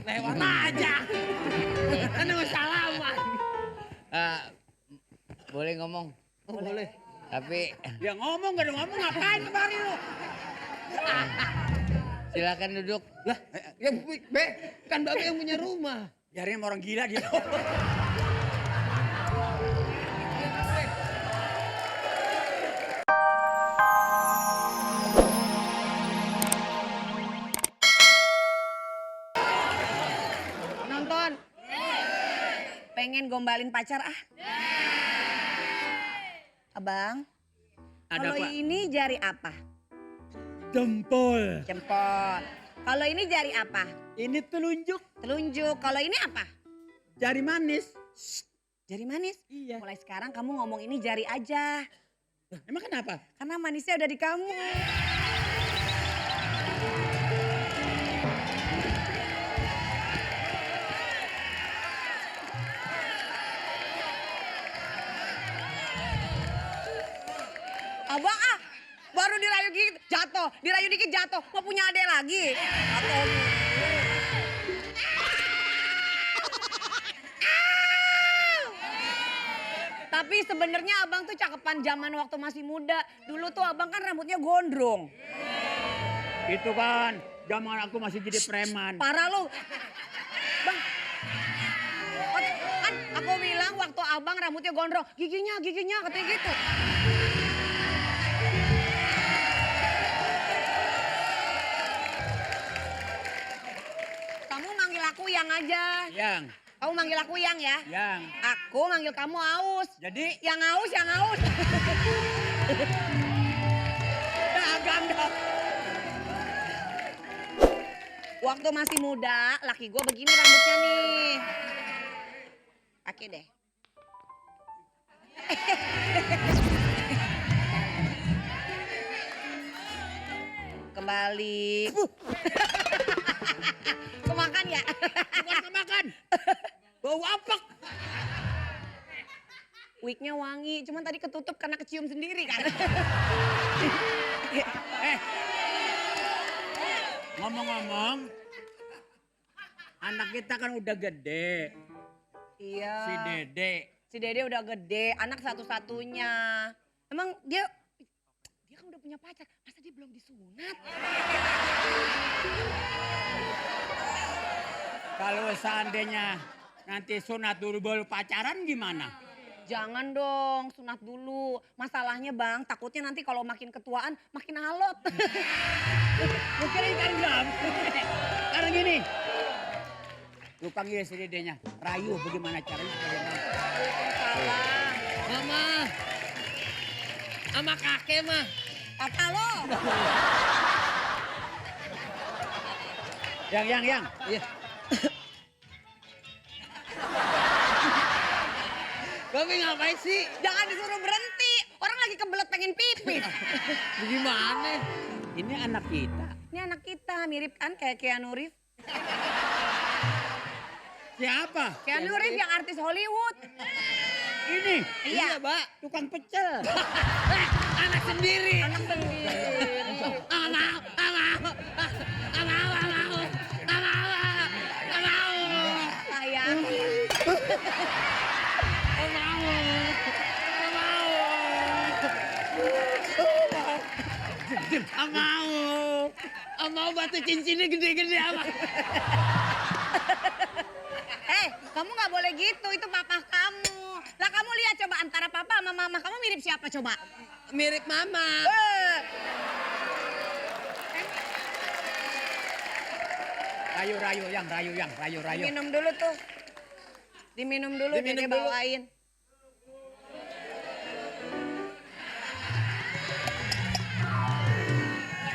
Lewat aja. Kan mau salaman. Boleh ngomong? Oh, boleh. Tapi Ya ngomong, gak ada ngomong ngapain kemarin lu? silakan duduk. Lah, ya Be, kan Babe yang punya rumah. Biarin sama orang gila dia. Nonton. Pengen gombalin pacar ah. Abang, Ada kalau apa? ini jari apa? Jempol. Jempol. Kalau ini jari apa? Ini telunjuk. Telunjuk. Kalau ini apa? Jari manis. Jari manis. Iya. Mulai sekarang kamu ngomong ini jari aja. Emang kenapa? Karena manisnya udah di kamu. Abang ah, baru dirayu dikit jatuh, dirayu dikit jatuh. Mau punya adek lagi. Jatuh. Tapi sebenarnya abang tuh cakepan zaman waktu masih muda. Dulu tuh abang kan rambutnya gondrong. Itu kan zaman aku masih jadi preman. Parah lu. Bang. Kan aku bilang waktu abang rambutnya gondrong. Giginya katanya gitu. Kamu manggil aku yang aja. Yang. Kamu manggil aku yang ya. Yang. Aku manggil kamu Aus. Jadi Yang Aus. dagang dong. Waktu masih muda, laki gue begini rambutnya nih. Pakai deh. Kembali. Kemakan ya? Bukan kemakan. Bau apek. Wignya wangi, cuman tadi ketutup karena kecium sendiri kan. Ngomong-ngomong, anak kita kan udah gede. Iya. Si Dede. Si Dede udah gede, anak satu-satunya. Emang dia kan udah punya pacar, masa dia belum disunat? Kalau seandainya nanti sunat dulu baru pacaran gimana? Jangan dong, sunat dulu. Masalahnya bang, takutnya nanti kalau makin ketuaan makin alot. Mungkin ikan gam. Karena gini. Lu panggil si Dedenya, rayu bagaimana caranya supaya mau. Salah. Mama. Sama kakek mah. Apa lo? Yang. Iya. Babe ngapain sih? Jangan disuruh berhenti. Orang lagi kebelet pengen pipis. Bagaimana? Ini anak kita. Ini anak kita mirip kan kayak Keanu Reeves. Siapa? Keanu Reeves yang artis Hollywood. Ini. Iya. Mbak. Tukang pecel. Anak sendiri. Anak sendiri. Sayang. Mau batu cincinnya gede-gede apa? Kamu nggak boleh gitu. Itu papa kamu. Lah kamu lihat coba antara papa sama mama kamu mirip siapa coba? Mirip mama. Rayu yang. Minum dulu tuh. Diminum dulu, Diminum Dede dulu. bawain.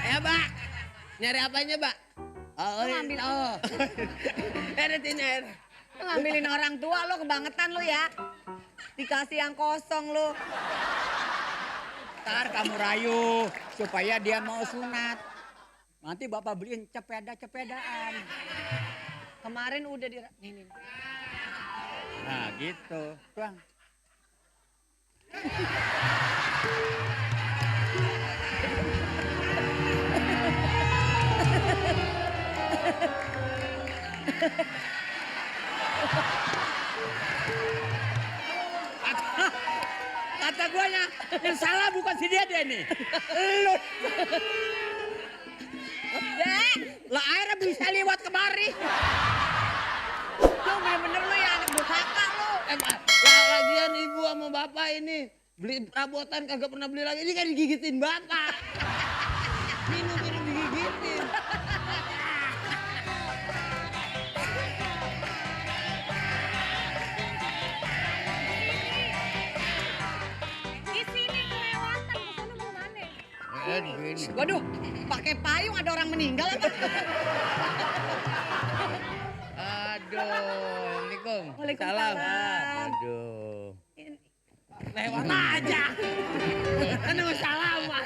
Ya, Mbak. Nyari apanya, Mbak? Lu ngambil. Ini air. Lu ngambilin orang tua lu, kebangetan lu ya. Dikasih yang kosong lu. Ntar kamu rayu supaya dia mau sunat. Nanti bapak beliin cepeda-cepedaan. Kemarin udah nih. Nah gitu. Tuang. Gua bukan si Dede nih. Lu. Dek, Lah airnya bisa lewat kemari. lu bener-bener lu ya anak durhaka lu. Pak, lah lagian ibu sama bapak ini beli perabotan kagak pernah beli lagi. Ini kan digigitin bapak. Minum digigitin. Di sini kelewatan, ke sono gimana? Gini. Waduh, pakai payung ada orang meninggal apa? Aduh, Assalamualaikum. Waalaikumsalam. Aduh. Lewat aja. Kan mau salaman.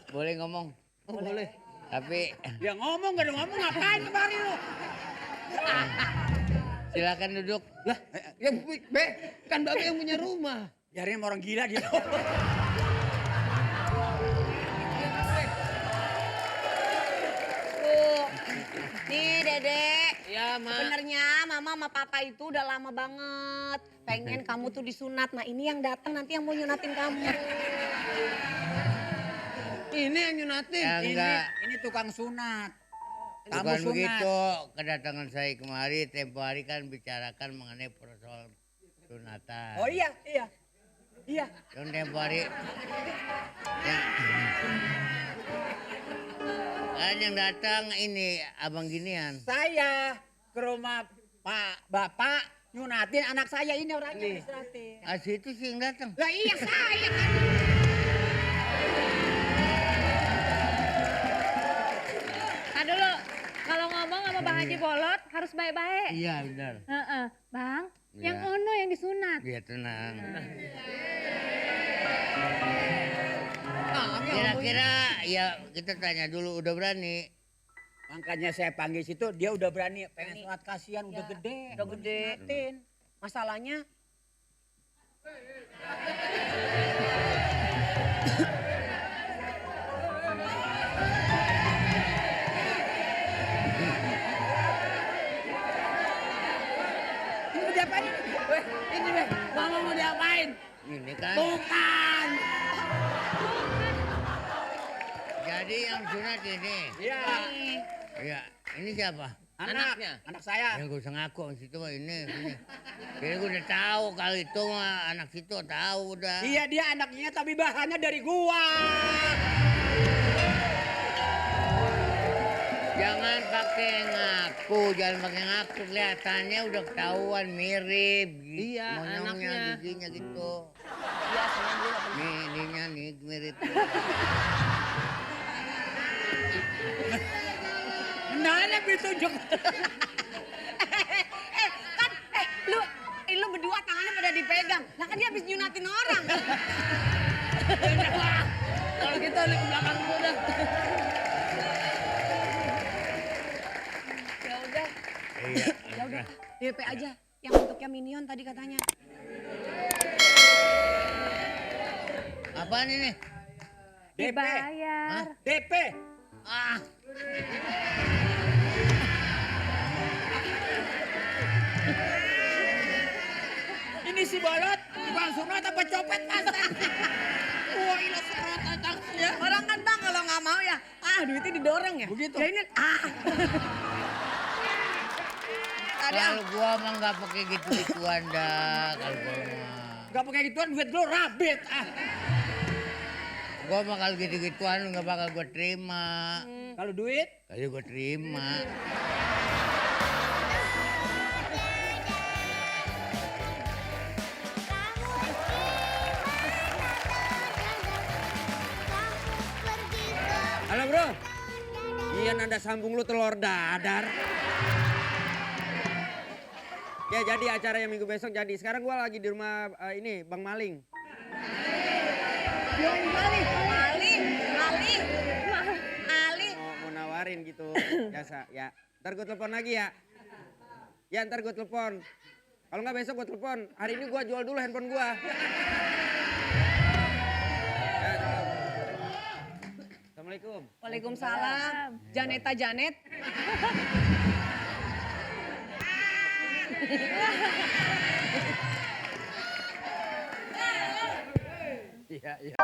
Boleh ngomong? Oh, boleh. Tapi Ya ngomong, gak ada ngomong ngapain kemari lu? silakan duduk. Lah, ya be, kan bapak yang punya rumah. Biarin orang gila dia. Tuh. Nih Dede. Ya, Ma. Sebenarnya mama sama papa itu udah lama banget pengen kamu tuh disunat. Nah ini yang datang nanti yang mau nyunatin kamu. Ini yang nyunatin. Ya, enggak. Ini tukang sunat. Bukan Kamu sunat. begitu. Kedatangan saya kemari tempo hari kan bicarakan mengenai persoalan sunatan. Oh iya, iya. Iya. Yang tempo hari. Ya. Kan yang datang ini abang ginian. Saya ke rumah Pak Bapak nyunatin anak saya ini orangnya Nih. disuratin. Asli itu sih yang datang. Lah iya saya kan. Nah dulu, kalau ngomong sama Bang Haji Bolot harus baik-baik. Iya benar. Heeh. Bang, Iya. yang ono yang disunat. Iya tenang. Nah, Kira-kira ya kita tanya dulu udah berani. makanya saya panggil situ dia udah berani pengen sunat kasihan udah gede. Udah gede. Nyunatin. Masalahnya Ini mau diapain ini? Weh, ini weh, mama mau diapain? Ini kan. Bukan. Jadi yang sunat ini. Iya. Ya, ini siapa? Anaknya. Anak saya. Ya gue usah ngaku sama situ mah ini. Jadi gue udah tahu kalau itu mah anak situ tahu udah. Iya dia anaknya tapi bahannya dari gua. Jangan pakai ngaku, jangan pakai ngaku kelihatannya udah ketahuan mirip. Iya, Monyongnya, anaknya. giginya gitu. iya senang juga. Nih, ininya nih mirip. Nanya ditunjuk. Lu berdua tangannya pada dipegang. Nah kan dia habis nyunatin orang. Kalau gitu lihat ke belakang gua dah. Ya udah, Iya, ya udah. DP aja. Yang bentuknya minion tadi katanya. Apaan ini? DP. Dibayar. DP. Ah, Ini si Bolot, tukang sunat apa copet pasar? Wah, ini sunat ya. Orang kan bang kalau nggak mau ya, duitnya didorong ya. Begitu. Ya ini, Ada kalau gua mah nggak pakai gitu-gituan dah. Kalau gua mah. Gak pakai gituan duit lu rabit Gua mah kalau gitu-gituan nggak bakal gua terima. Kalau duit? Kali gua terima. Halo bro. Iya nanda sambung lu telur dadar. Ya jadi acara yang minggu besok jadi. Sekarang gua lagi di rumah ini Bang Maling. Ali. Mau nawarin gitu jasa ya. Ntar gue telepon lagi ya. Ya ntar gue telepon. Kalau nggak besok gue telepon. Hari ini gue jual dulu handphone gue. Ya, Assalamualaikum. Waalaikumsalam. Janeta Janet. Iya, iya.